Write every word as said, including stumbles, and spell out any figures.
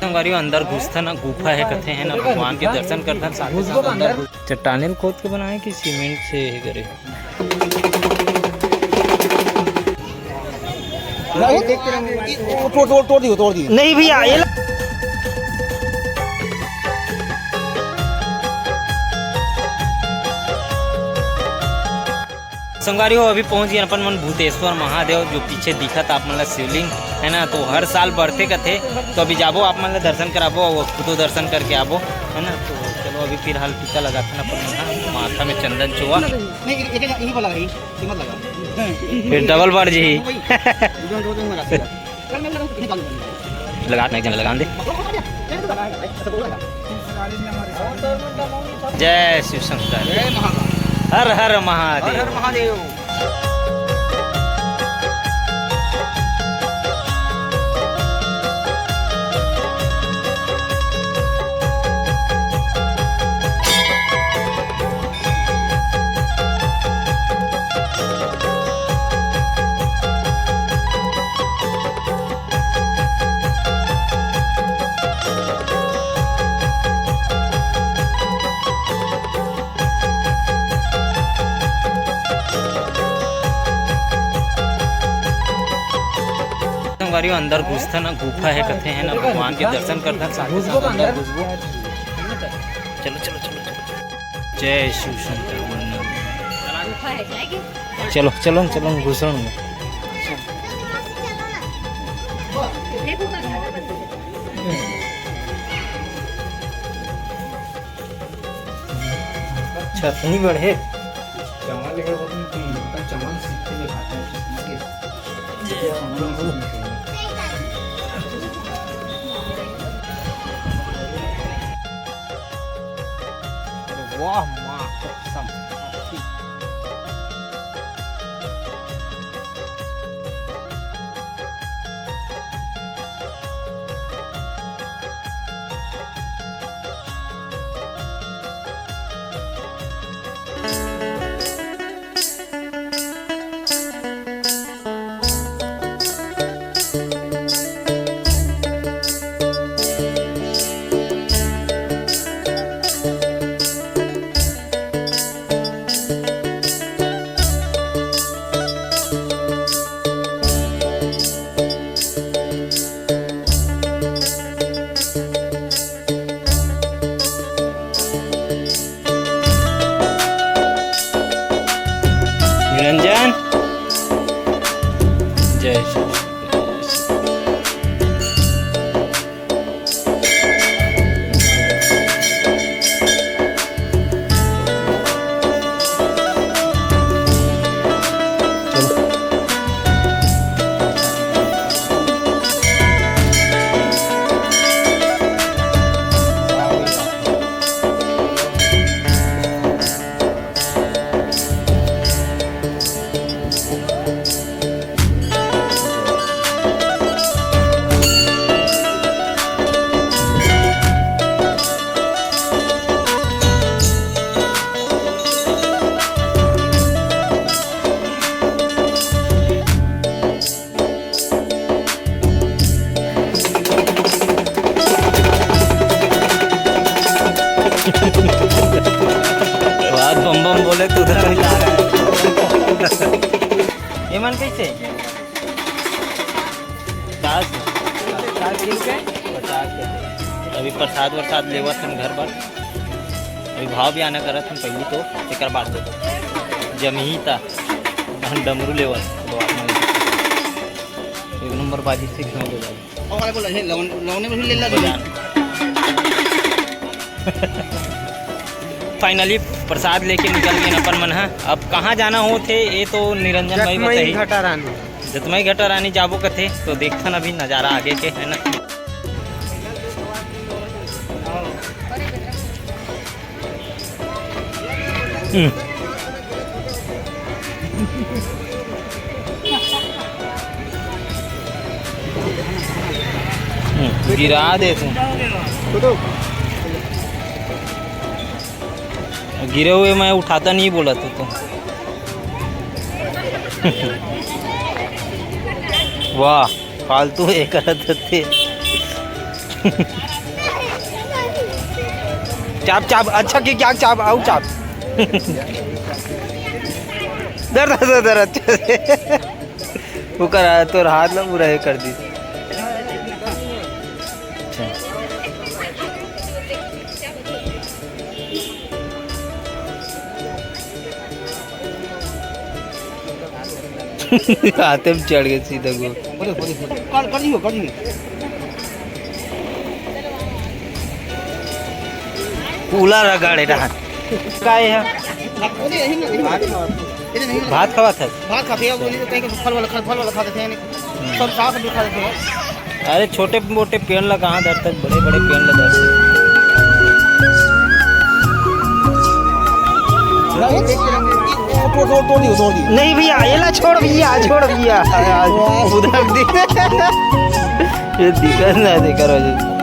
संगवारी हो, अंदर घुसथन ना, गुफा हे कथे, हे ना, भगवान के दर्शन करथन, साथ ही साथ अंदर घुस-, चट्टाने ल खोद के बनाए कि सीमेंट से हे करे? नहीं, वो तोड़, तोड़, तोड़ दियो, तोड़ दियो। नहीं भैया, ये ल- संगवारी हो, अभी पहुंच गए अपन मन भूतेश्वर महादेव, जो पीछे दिखत आप मन ला शिवलिंग, है ना, तो हर साल बढ़थे कथे। तो अभी जाबो, आप मन ला दर्शन कराबो, वो खुदो दर्शन करके आबो, है ना। तो चलो, अभी फिलहाल टीका लगाथन अपन मन, हाँ, माथा में चंदन चोवा। नहीं, ये, ये, ये वाला है, ये मत लगा। फिर डबल बढ़ जी। लगात नहीं, चल, लगान दे। जय शिव शंकर। जय महाकाल। हर हर महादेव। हर हर महादेव। संगवारी हो, अंदर घुसथन ना, गुफा हे कथे, हे ना, भगवान के दर्शन करथन, साथ ही साथ अंदर घुसबो। चलो, चलो, चलो, चलो। जय शिव शंकर बोलना। चलो, चलो, चलो, घुसो ना। छतनी बढ़े। चावल लेकर वो तुम, तुम लोग का चावल सीख के ले खाते हैं, चश्मा के। अरे वाह, माँ कसम। निरंजन, जय श्री कृष्ण। बात बम बम बोले तो उधर चला रहा है। ये मन कैसे? पचास। पचास किलो के? पचास के। अभी प्रसाद वरसाद लेवत हन घर बर। अभी भाव भी आना करत हन, पहली तो एकर बाद दे। जमही ता हम डमरू लेवत। एक नंबर बाजी से खाए दे भाई। और वाला बोला, हे, लौन-, लौने में भी ले ला। बजान। Finally प्रसाद लेके निकल गए अपन मन ह। अब कहाँ जाना होथे, ये तो निरंजन भाई जतमई बताही। घटा रानी। जतमई घटा रानी जाबो कथे, तो देखथन अभी नजारा आगे के, है ना। हम्म। हम्म, गिरा दे तू। गिरे हुए मैं उठाता नहीं बोला तू तो। वाह, फालतू ये करत थे। चाप, चाप, अच्छा कि क्या चाप, आऊ चाप। धर, धर, धर, धर, अच्छा से। ओकर, तोर हाथ ला पूरा ये कर दी। अच्छा। हाथे में चढ़ गए सीधा गो। कर, कर दियो, कर दियो। कूला रगड़े रहन। काय है? भात खावत है। भात खाते हैं, वो नहीं तो कहीं का फल वाला खा, फल वाला खा देते हैं, नहीं। सब साग सब्जी खा देते हैं। अरे, छोटे मोटे पेड़ ला कहाँ धरते, बड़े बड़े पेड़ ला धरते। नहीं, तोड़, तोड़, तोड़ दियो, तोड़ दियो। नहीं भैया, एला छोड़ भैया, छोड़ भैया। उधर दिख, ये दिखत ना, देखा रोज।